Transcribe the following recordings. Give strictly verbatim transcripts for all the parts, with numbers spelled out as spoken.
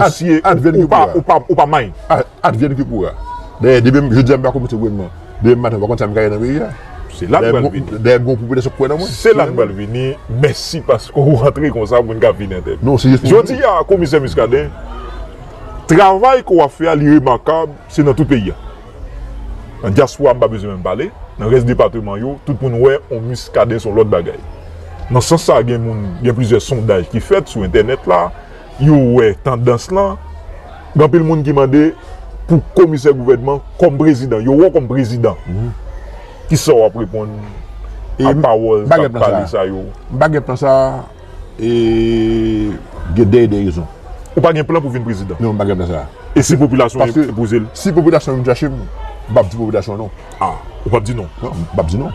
Ou siye, ou pa, ou pa, ou pa may. Advienne que pourra. Dayè, demen, jodi a, m pa komisè gouvènman. Demen maten, ou pa konn sa m ka ye nan peyi a. Se la n pral vini. Dayè, m gon popilasyon k kwè nan mwen. Se la n pral vini. Mèsi paske w rantre konsa, moun ka vini an tèt. Non, se jis pou. Jodi a, komisè Muscadin, travay ke w ap fè a, li remakab, se nan tout peyi a. Nan dyaspora, m pa bezwen menm pale. Nan rès depatman yo, tout moun wè on Muscadin se on lòt bagay. Nan sans sa, gen moun, gen plizyè sondaj ki fèt sou entènèt la, yo wè tandans lan. Gen anpil moun ki mande pou komisè gouvènman kòm prezidan. Yo wè w kòm prezidan. Kisa w ap reponn a pawòl k ap pale sa yo? M pa gen plan sa. E gen de, de rezon. Ou pa gen plan pou vin prezidan? Non, m pa gen plan sa. E si popilasyon an enpoze l? Si popilasyon vin chache m, m p ap di popilasyon non. Ah, ou p ap di non? Non, m p ap di non.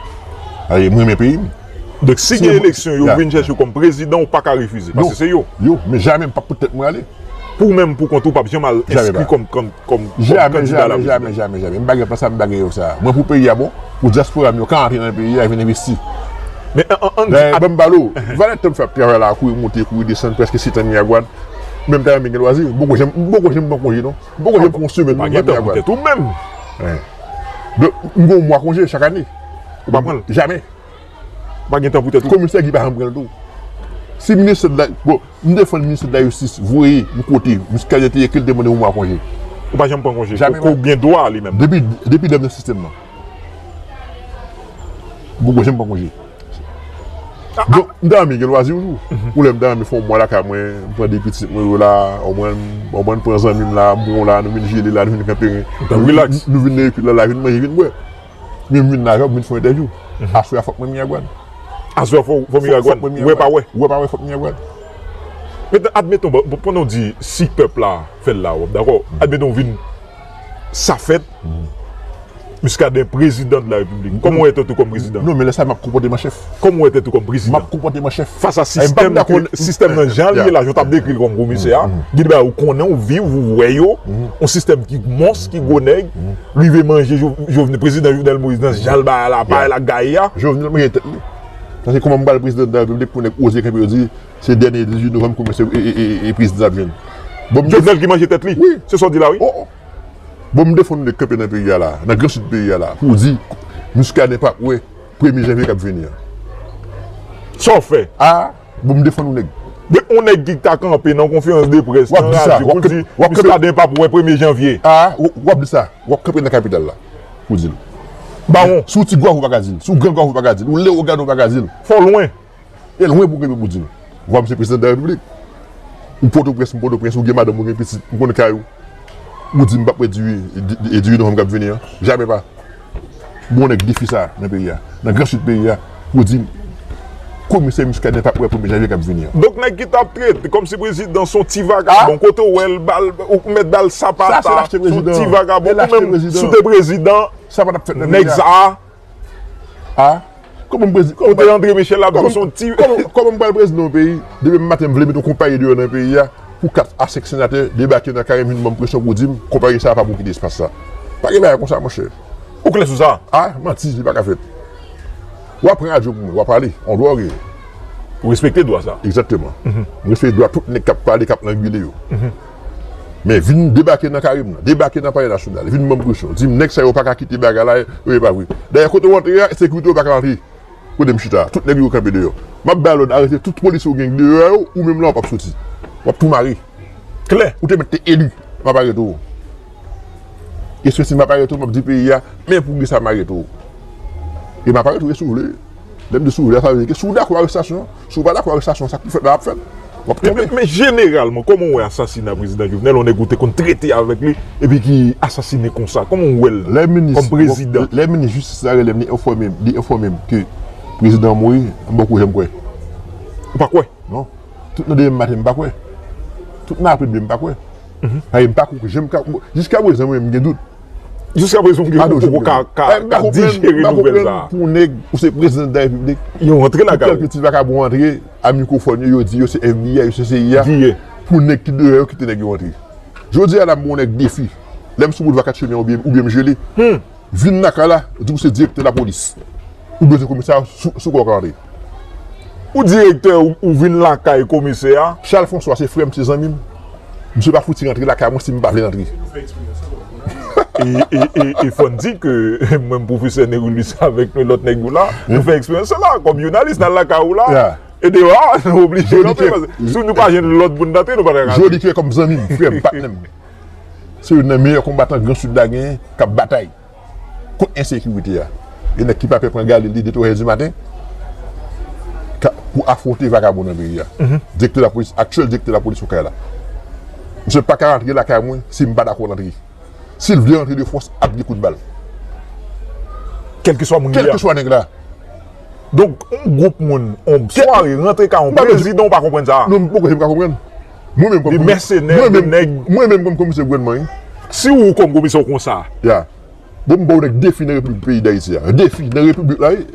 Aye, mwen renmen peyi m. Donk, si gen eleksyon, yo vin chèche w kòm prezidan, ou pa ka refize, paske se yo. Yo, men jamè m p ap pot tèt mwen ale. Pou ou menm, pou kont ou, p ap janm al enskri kòm, kòm, kòm, kòm kandida la prezidan. Jamè, jamè, jamè. M pa gen plan sa, m pa gen yo sa. Mwen, pou peyi a bon, pou dyaspora m yo ka antre nan peyi a, vin envesti. Men, an, an, dayè, ban m pale w, valè tan m fè ap travay la, kouri monte, kouri desann, prèske sèt an Miragwàn, menm ta renmen gen lwazi, m poko janm, m poko janm pran konje, non. M poko janm pran yon semèn, non, Miragwàn. Ou pa gen tan pou tèt ou menm. Donk, m gen yon mwa konje chak ane. Ou pa pran l? Jamè. Ou pa gen tan pou tèt ou. Komisè Guy pa janm pran l tou. Si ministè de la, bon, m defann ministè de la jistis, voye m kote, Muscadin te ekri l te mande yon mwa konje. Ou pa janm pran konje. Jamè. Ou gen dwa li menm. Depi, depi lè m nan sistèm nan. M poko janm pran konje. Donk, m ta renmen gen lwazi yon jou. Ou lè m ta renmen fè yon mwa lakay mwen, m pran de pitit mwen yo la, omwen, omwen pran zanmi m la, bon la, nou vin jele la, nou vin kanpe. Nou vin nan ekip la, la, vin manje, vin bwè. Men m vin la avè w, m vin fè yon entèvyou. Aswè a fòk mwen Miragwàn. Aswè a fò, fò Miragwàn. Wè pa wè. Wè pa wè, fòk Miragwàn. Men admeton, bon, bon, pandan w di si pèp la fè l la, w ap dakò. Admeton, w vin, sa fèt, Muscadin prezidan de la repiblik. Kòman w wè tèt ou kòm prezidan? Non, men lè sa, m ap konpòte m an chèf. Kòman w wè tèt ou kòm prezidan? M ap konpòte m an chèf. Fas a sistèm ke, sistèm nan jan l ye la, jan w t ap dekri l kòm komisè a, gen de bagay ou konnen, ou viv, ou wè yo, yon sistèm ki mons, ki gwo nèg, rive manje Jo-, Jovenel, prezidan Jovenel Moïse nan jan l bay la, bay la gaye a. Jovenel manje tèt li. Paske kòman m pral prezidan de la repiblik pou nèg oze kanpe yo di, se dènye dizuit novanm komisè e, e, e, e prezidan ap jwenn. Bon, m Jovenel ki manje tèt li? Wi. Se sa w di la, wi. Oh, oh. Bon, m defann nèg kanpe nan peyi a la, nan gran sid peyi a la, pou di Muscadin p ap wè premye janvye k ap vini an. Sa w fè? Ah, bon, m defann yon nèg. Depi yon nèg ki ta kanpe nan konferans de près, nan radyo, pou l di Muscadin p ap wè premye janvye. Ah, w, w ap di sa, w ap kanpe nan kapital la pou di l. Bawon. Si w ti gwaf ou pa ka di l, si w gran gwaf ou pa ka di l, ou Lewogàn ou pa ka di l. Fò w lwen. E lwen pou kenbe pou di l. Vwa m se prezidan de la repiblik. Ou Pòtoprens, m Pòtoprens, ou gen madanm, ou gen pitit, ou konn kay ou. Ou di m p ap wè dizuit, dizuit novanm k ap vini an. Jamè pa. Bon nèg defi sa nan peyi a. Nan gran sid peyi a. Ou di m, komisè Muscadin p ap wè premye janvye k ap vini an. Donk nèg ki t ap trete kòmsi prezidan se yon ti vagabon, kote w wè l, ba l, ou mèt ba l sapata, se yon ti vagabon, ou menm si w te prezidan, sa pa t ap fèt nan peyi a. Nèg sa a, Ah, kòman m prezi-, kòman m pral, André Michel ap di w se yon ti, kòman, kòman m pral prezidan yon peyi, demen maten m vle mete yon konpayi deyò nan peyi a, pou kat a senk senatè debake nan kay m vin ban m presyon pou di m, konpayi sa a pa pou kite espas sa. Pa gen bagay konsa, monchè. Ou klè sou sa? Ah, manti, li pa ka fèt. W ap pran radyo pou mwen, w ap pale, on dwa w genyen. Ou respekte dwa sa? Egzakteman. M respekte dwa tout nèg k ap pale, k ap langwile yo. Men vin debake nan kare m nan, debake nan Palè Nasyonal, vin ban m presyon, di m nèg sa yo pa ka kite bagay la, yo, e pa vre. Dayè, kote w antre a, sekirite yo pa ka antre. Kote m chita a, tout nèg yo kanpe deyò. M ap bay lòd arete tout polisye w gen deyò a yo, ou menm la w p ap soti. W ap tou mare. Klè. Ou te mèt te eli, m ap arete w. E si m ap arete w, m ap di peyi a, men pou kisa m arete w. E m ap arete w, e si w vle. Lè m di si w vle a, sa vle di ke si w dakò arestasyon an, si w pa dakò arestasyon an, sa k pou fèt la ap fèt. W ap tonbe. Men, men jeneralman, kòman w wè asasina prezidan Jovenel, yon nèg ou te konn trete avèk li, epi ki asasine konsa? Kòman w wè l kòm prezidan? Lè minis jistis la rele m, li enfòme m, li enfòme m ke prezidan an mouri, m poko janm kwè. Ou pa kwè? Non. Tout nan demen maten, m pa kwè. Tout nan apremidi, m pa kwè. Paske m pa kwè ke janm ka, jiska prezan, mwen, m gen dout. Jiska prezan, ou gen, ou poko ka, ka, ka dijere nouvèl sa a. Pou nèg, ou se prezidan de la repiblik, yo rantre lakay ou, kèlke ti vakabon antre a mikwofòn yo, yo di yo se F B I, yo se C I A. Pou nèg ki deyò yo kite nèg yo antre. Jodi a la, m ba yon nèg defi. Lè m sou boulva Kat Chemyè oubyen, oubyen m jele, vin lakay la, di m se direktè lapolis. Ou bezwen komisè a sou, sou kò w ka antre. Ou direktè, ou, ou vin lakay komisè a. Charles François se frè m, se zanmi m. Misye pa fouti rantre lakay mwen si m pa vle rantre. E, e, e, e fò n di ke mwen, pwofesè Nerilus avèk lòt nèg yo la, nou fè eksperyans sa la. Kòm jounalis, n al lakay ou la, e deyò a, nou oblije kanpe. Si nou pa jwenn lòd pou n rantre, nou pa ka rantre. Joli kè kòm zanmi m, frè m, patnè m. Se youn nan meyè konbatan Gran Sid la genyen k ap batay kont ensekirite a. Gen nèg ki pa pè pran galil li de twazè di maten pou afwonte vakabon nan peyi a. Direktè lapolis, aktyèl direktè lapolis Okay la. Misye pa ka rantre lakay mwen si m pa dakò l antre. Si l vle rantre de fòs, ap gen kout bal. Kèlkeswa moun li a. Kèlkeswa nèg la. Donk, yon gwoup moun, yon sware, rantre ka yon prezidan, ou pa konprann sa. Non, m poko janm ka konprann. Mwen menm kòm de mèsenè, de nèg. Mwen menm kòm komisè gouvènman, wi. Si ou kòm komisè ou konsa. Ya. Bon, m ba w nèg defi nan Repiblik peyi Dayiti a. Defi nan Repiblik la, wi.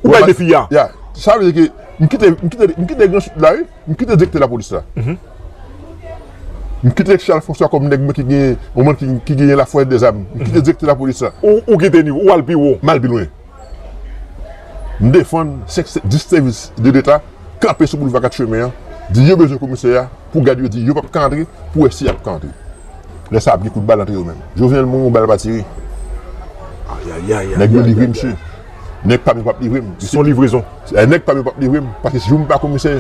Ou bay defi a. Ya. Sa vle di ke m kite, m kite, m kite Gran Sid la, wi. M kite direktè lapolis la. M kite Charles François kòm nèg mwen ki gen, yon moun ki, ki gen lafwè dèzam. M kite direktè lapolis la. Ou, ou kite ni, ou al pi wo. M al pi lwen. M defann senk, dis sèvis de Leta kanpe sou boulva Kat Chemen an, di yo bezwen komisè a pou gad yo di yo p ap ka antre, pou wè si y ap ka antre. Lè sa ap gen kout bal antre yo menm. Jovenel mouri, yon bal pa tire. Nèg yo livre misye. Nèg pa m yo p ap livre m. Se yon livrezon. Nèg pa m yo p ap livre m. Paske si jou m pa komisè,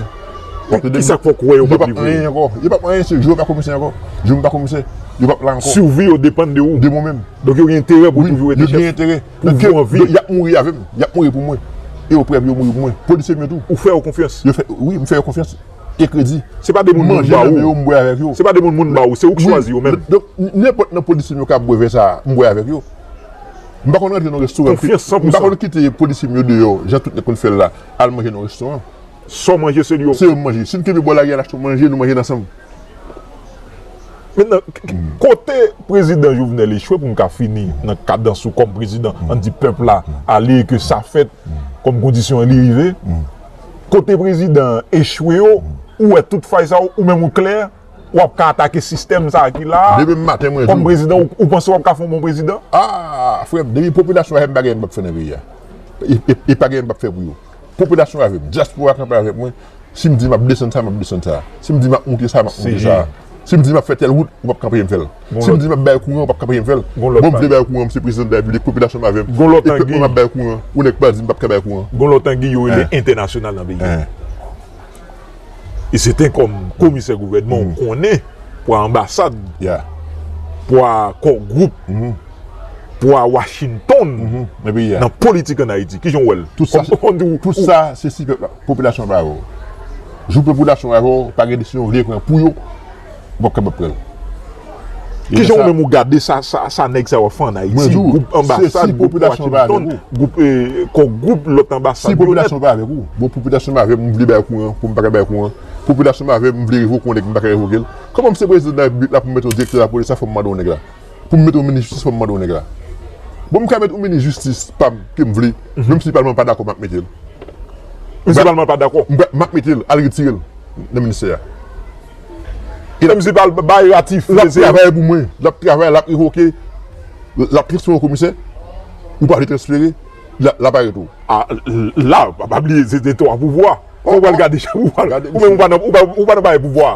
kisa k fè w kwè yo p ap livre? Yo p ap anyen ankò. Yo p ap anyen, se jou yo pa komisè ankò. Jou m pa komisè, yo p ap la ankò. Sivi yo depann de ou. De mwen menm. Donk yo gen enterè pou toujou rete chèf. Wi, yo gen enterè. Pou viv anvi. Y ap mouri avè m. Y ap mouri pou mwen. E yo prè pou yo mouri pou mwen. Polisye m yo tou. Ou fè yo konfyans? Yo fè, wi, m fè yo konfyans. E kredi. Se pa de moun moun ba ou. M manje nan men yo, m bwè avèk yo. Se pa de moun moun ba ou, se ou k chwazi yo menm. Donk, nenpòt nan polisye m yo k ap bwè vè sa a, m bwè avèk yo. M pa konn rantre nan restoran. Konfyans san pou san. M pa konn kite polisye m yo deyò, jan tout nèg konn fè l la, al manje nan restoran. Sa w manje, se li yo. Se yo m manje. Si n kenbe bò lari a, n achte yon manje, nou manje l ansanm. Mentnan, k-, k-, kote prezidan Jovenel echwe, pou m ka fini nan kadans ou kòm prezidan, ann di pèp la ale e ke sa fèt kòm kondisyon an li rive. Kote prezidan an echwe yo, ou wè tout fay sa yo, ou menm ou klè, w ap ka atake sistèm sa a ki la a. Demen maten, mwen di w. Kòm prezidan, ou, ou panse w ap ka fè yon bon prezidan? Ah, frè m, depi popilasyon avè m, pa gen anyen m p ap fè nan peyi a. E, e, e pa gen anyen m p ap fè pou yo. Popilasyon avè m, dyaspora kanpe avèk mwen. Si m di m ap desann sa, m ap desann sa. Si m di m ap moute sa, m ap moute sa. Si m di m ap fè tèl wout, ou p ap ka anpeche m fè l. Si m di m ap bay kouran, ou p ap ka anpeche m fè l. Bon, m vle bay kouran, m se prezidan de la repiblik, popilasyon m avè m. E pèp mwen m ap bay kouran, ou nèg pa di m p ap ka bay kouran. Gon lòt angi yo rele entènasyonal nan peyi a. E se te kòm komisè gouvènman ou konnen pou anbasad, pou kò gwoup, pou Washington nan politik ann Ayiti. Kijan w wè l? Tout sa, se si pèp la, popilasyon pa avè w. Jou popilasyon avè w, pa gen desizyon w vle pran pou yo, ou p ap kapab pran l. Kijan ou menm ou gade sa, sa, sa nèg sa yo ap fè ann Ayiti? Gwoup anbasad, gwoup Washington, gwoup, eh, kò gwoup lòt anbasad yo nèt. Si popilasyon pa avèk ou, bon, popilasyon pa avè m, m vle bay kouran, pou m pa ka bay kouran. Popilasyon pa avè m, m vle revoke yon nèg, m pa ka revoke l. Kòman m se prezidan de la repiblik la pou m mete yon direktè lapolis la, fò m mande yon nèg la. Pou m mete yon minis jistis, fò m mande yon nèg la. Bon, m ka met yon minis jistis pa m ke m vle, menm si palman pa dakò, m ap mete l. Menm si palman pa dakò? M ap mete l, al retire l nan ministè a. Menm si palman pa ratifye, l ap travay pou mwen, l ap travay, l ap revoke, l ap transfere yon komisè, ou pa vle transfere, l ap, l ap arete w. Ah, la, pa, pa bliye, se te twa pouvwa. Fò w al gade chak pouvwa. Ou menm ou pa nan, ou pa, ou pa nan bagay pouvwa.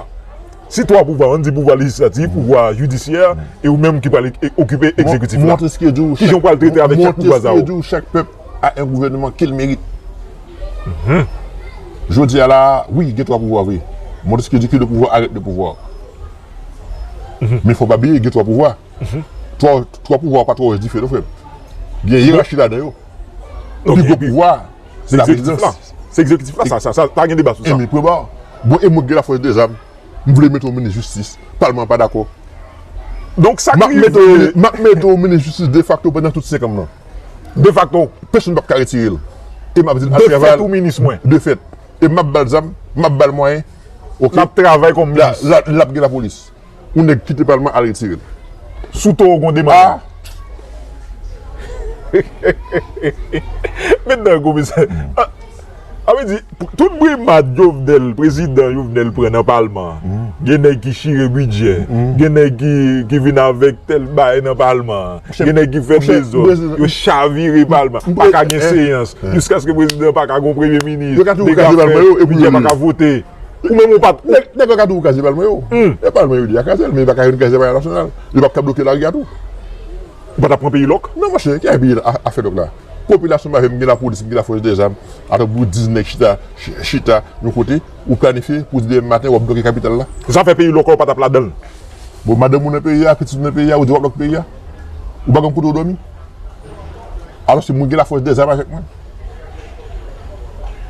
Si twa pouvwa, ann di pouvwa lejislatif, pouvwa jidisyè, e ou menm ki pral e-, okipe egzekitif la. Kijan w pral trete avèk chak pouvwa sa yo? Montesquieu di w, chaque peuple a un gouvernement qu'il mérite. Jodi a la, wi, gen twa pouvwa vre. Montesquieu di que le pouvoir arrête le pouvoir. Men fò pa bliye, gen twa pouvwa. Twa, twa pouvwa pa twò diferan, frè m. Gen yerachi ladan yo. Pi gwo pouvwa, se la prezidans. Se egzekitif la, sa, sa, sa, pa gen deba sou sa. Enben, premyèman, bon, e mwen k gen lafòs dèzam, m vle mete yon minis jistis, palman an pa dakò. Donk, sa k rive? M ap mete yon minis jistis defakto pandan tout senk an m nan. Defakto? Pèsonn p ap ka retire l. E m ap di l ap travay. Defèt ou minis mwen? Defèt. E m ap ba l zam, m ap ba l mwayen. Oke? L ap travay kòm minis. L ap gen lapolis. Yon nèg kite palman al retire l. Sou towo gon demann. Ah! Met nan komisè. Ah, sa vle di, tout brimad Jovenel, prezidan Jovenel pran nan palman an, gen nèg ki chire bidjè, gen nèg ki, ki vin avèk tèl bagay nan palman an, gen nèg ki fè dezòd, yo chavire palman, pa ka gen seyans, jiskaske prezidan pa ka gon premye minis, nèg ap fè bidjè pa ka vote. Ou menm ou pa t. Nèg, nèg yo ka di w kraze pal mwen yo. Hmm. E pal mwen yo di a kraze l, men yo pa ka vin kraze pal nasyonal. Yo p ap ka bloke lari a tou. Ou pa t ap pran peyi lòk? Non, monchè, ki peyi a, a fè lòk la? Popilasyon m avè m gen lapolis, m gen lafòs dèzam. Atò pou diz nèg chita, chi- chita yon kote, ou planifye pou di demen maten w ap bloke kapital la. Sa fè peyi lòk la ou pa t ap ladan l. Bon, madanm ou nan peyi a, pitit ou nan peyi a, ou di w ap lòk peyi a. Ou pa gen kote w dòmi. Alòske mwen gen lafòs dèzam avèk mwen.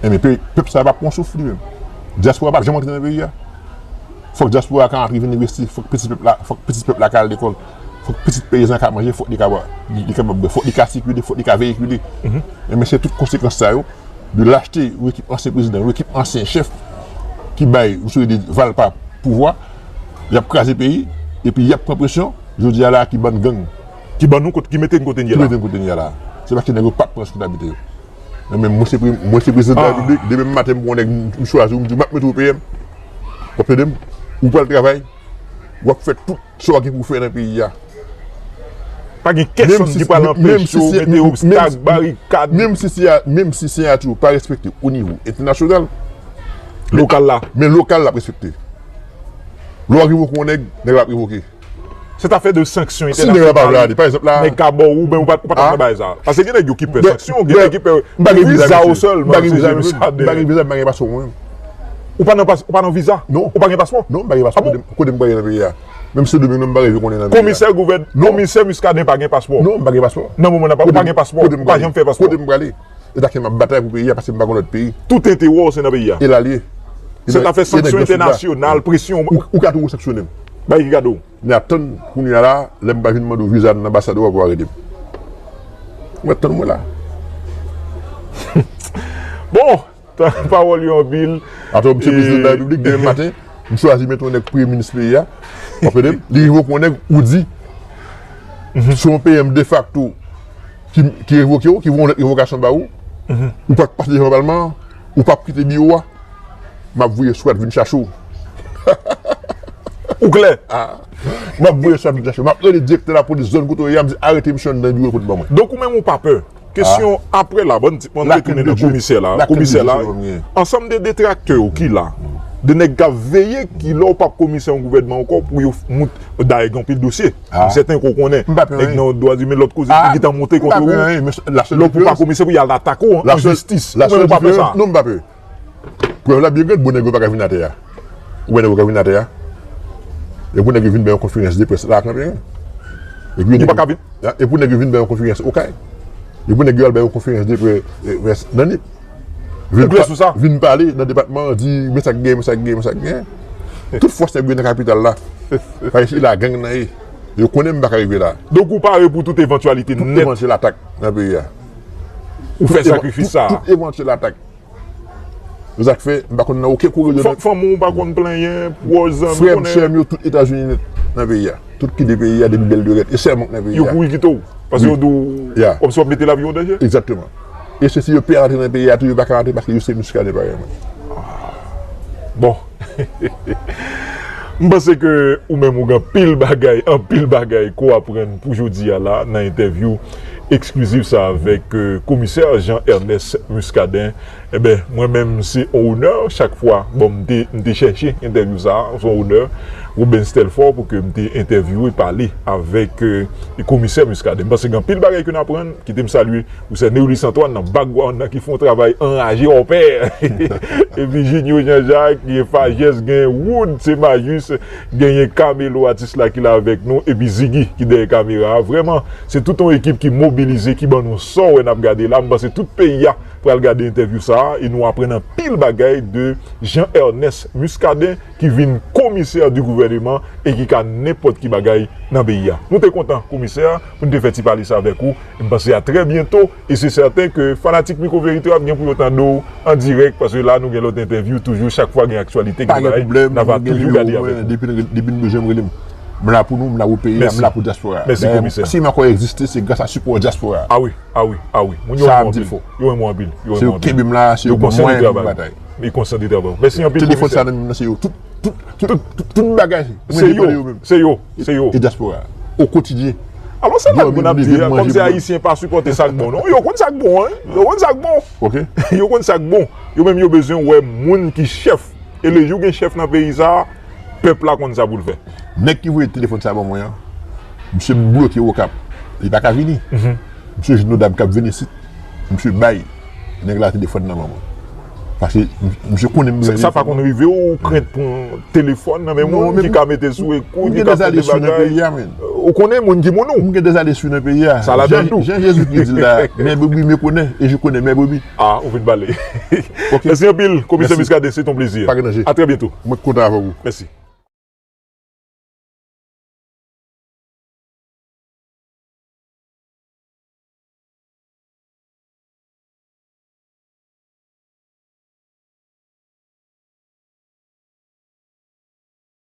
Enben, pe- pèp sa a p ap pran souf li menm. Dyaspora p ap janm antre nan peyi a. Fòk dyaspora ka antre vin envesti, fòk pitit pèp la, fòk pitit pèp la ka al lekòl. Fòk pitit peyizan ka manje, fòk li ka bwè, li, li kapab bwè, fòk li ka sikile, fòk li ka veyikile. Enben, se tout konsekans sa yo, de lachte yon ekip ansyen prezidan, yon ekip ansyen chèf ki bay yon seri de valpa pouvwa, y ap kraze peyi, epi y ap pran presyon, jodi a la ki bann gang. Ki ban nou kot, ki mete n kote n ye la. Ki mete n kote n ye la. Se paske nèg yo p ap pran responsablite yo. Men, men mwen se pre- mwen se prezidan de la repiblik, demen maten m pran nèg m chwazi, m di m ap mete w P M. W ap tande m? Ou pral travay, w ap fè tout sa w gen pou w fè nan peyi a. Pa gen kèsonn ki pral anpeche w mete obstak, barikad. Menm si, menm si siyati w pa respekte o nivo entènasyonal, lokal la, men lokal la ap respekte. Lè w rive w kon nèg, nèg la ap revoke. Se t afè de sanksyon entènasyonal. Si nèg la pa vle ale, pa egzanp la. Nèg ka ba w, ou ben ou pa, ou pa t ap nan bagay sa. Paske gen nèg yo ki pè sanksyon, gen nèg ki pè viza w sèlman. M pa gen viza, m pa gen viza, m pa gen paspò mwen. Ou pa nan pas, ou pa nan viza? Non. Ou pa gen paspò? Non, m pa gen paspò. Kote m, kote m prale nan peyi a? Menm Sendomeng non m pa rive konnen nan peyi a. Komisè gouvèn, komisè Muscadin pa gen paspò? Non, m pa gen paspò. Nan moman nan ou pa gen paspò. Ou pa janm fè paspò. Kote m prale? E ta ke m ap batay pou peyi a paske m pa gen lòt peyi. Tout enterè w se nan peyi a. E l al ye. Se ta fè sanksyon entènasyonal, presyon. Ou, ou ka toujou sanksyone m. Bagay ki gade w. Men atann kounye a la, lè m pral vin mande w viza nan anbasad ou a pou w arete m. Ou mèt tann mwen la. Bon, pawòl yo anpil. Atò, misye prezidan de la repiblik, demen maten, m chwazi mete yon nèg premye minis peyi a. W ap tande m? Li revoke yon nèg, ou di, se yon P M defakto ki, ki revoke w, ki voye yon lèt revokasyon ba ou. Ou pa t pase devan palman an, ou p ap kite biwo a. M ap voye swat vin chache w. Ou klè? M ap voye swat vin chache w. M ap rele direktè lapolis zòn kote w ye a, m di, arete misye anndan biwo kote ban mwen. Donk ou menm ou pa pè. Kesyon apre la, bann ti, bann retounen nan komisè la. Komisè la, ansanm de detraktè w ki la, de nèg k ap veye ki lè w p ap komisè yon gouvènman ankò pou yo mout, dayè gen anpil dosye. M sèten ke w konnen. Nèg nan dwa imen, lòt koze ki gentan monte kont ou. Lè w pou pa komisè pou y al atake w an jistis. Ou menm ou pa pè sa? Non, m pa pè. Prèv la byen grann, bon nèg yo pa ka vin atè a. Ou wè nèg yo ka vin atè a? E pou nèg yo vin bay yon konferans de près la ak Lanperen. E pou nèg yo vin bay yon konferans Okay. E pou nèg yo al bay yon konferans de près nan Nip. Vin pale nan depatman an, di men sa k gen, men sa k gen, men sa k gen. Tout fòs nèg yo nan kapital la. Paske se la gang nan ye. Yo konnen m pa ka rive la. Donk ou pare pou tout evantyalite nèt. Tout evantyèl atak nan peyi a. Ou fè sakrifis sa. Tout evantyèl atak. Se sa k fè m pa konn nan okenn kouri de nèt. Fanmi w pa konn plenyen, pwòch, zanmi, frè m, sè m yo tout Etazini nèt nan peyi a. Tout kite peyi a depi bèl lorèt. E sè m k nan peyi a. Yo kouri kite w. Paske yo di w kòmsi w ap mete lavi w an danje? Egzakteman. E se si yo pè rantre nan peyi a tou, yo pa ka rantre paske yo se Muscadin parèy mwen. Bon. M panse ke ou menm ou gen anpil bagay, anpil bagay ke w aprann pou jodi a la nan entèvyou eksklizif sa avèk komisè Jean Ernest Muscadin. Enben mwen menm se yon onè chak fwa, bon, m te, m te chèche entèvyou sa, se yon onè, Robens Telfort, pou ke m te entèvyou e pale avèk komisè Muscadin. M panse gen anpil bagay ke n aprann. Kite m salye Ou se Neolis Antoine nan background nan ki fè yon travay anraje, on pè. Epi Junio Jean Jacques, gen Fajès, gen Wood, se Majis, genyen Camelo, atis la ki la avèk nou, epi Ziggy ki dèyè kamera a. Vrèman, se tout yon ekip ki mobilize, ki ban nou sa w wè n ap gade la. M panse tout peyi a pral gade entèvyou sa a, e nou aprann anpil bagay de Jean Ernest Muscadin, ki vin komisè di gouvèneman e ki ka nenpòt ki bagay nan peyi a. Nou te kontan, komisè, pou n te fè ti pale sa avèk ou. M panse a trè byento e se sèten ke fanatik Mikwo Verite w ap gen pou yo tande w an dirèk, paske la nou gen lòt entèvyou toujou, chak fwa gen aktyalite, gen bagay, n ap toujou gade avèk ou. Depi, depi n bezwen m rele m. M la pou nou, m la pou peyi a, m la pou dyaspora a. Mèsi, komisè. Si m ankò egziste, se gras a sipò dyaspora a. A wi, a wi, a wi. Moun yo renmen w anpil. Yo renmen w anpil. Se yo kenbe m la, se yo ban m mwayen pou m batay. Yo konsyan de travay. Mèsi anpil, komisè. Telefòn sa nan men m nan, se yo. Tout, tout, tout, tout, tout bagay. Se yo, se yo, se yo. E dyaspora. O kotidyen. Alò, se la moun ap di, kòmsi Ayisyen pa sipòte sa k bon, non. Yo konn sa k bon, wi. Yo konn sa k bon. Ok. Yo konn sa k bon. Yo menm, yo bezwen wè moun ki chèf E le jou gen chèf nan peyi sa, pèp la konn sa pou l fè. Nèg ki voye telefòn sa ban mwen an, misye bloke Okap. Li pa ka vini. Misye jwenn yon dam k ap vin isit. Misye bay nèg la telefòn nan ban mwen. Paske misye konnen m bezwen telefòn nan. Sa pa konn rive w, ou krent pran telefòn nan men moun ki ka mete sou ekou, ki ka fè de bagay. M gen dèzaleson nan peyi a, men. Ou konnen moun ki moun ou. M gen dèzaleson nan peyi a. Sa ladan l tou. Jan Jezikri di l la, mes brebis me connaissent et je connais mes brebis. Ah, ou vin pale. Ok. Mèsi anpil, Komisè Muscadin, c'est un plaisir. Pa gen danje. À très bientôt. Mwen kontan avè w. Mèsi.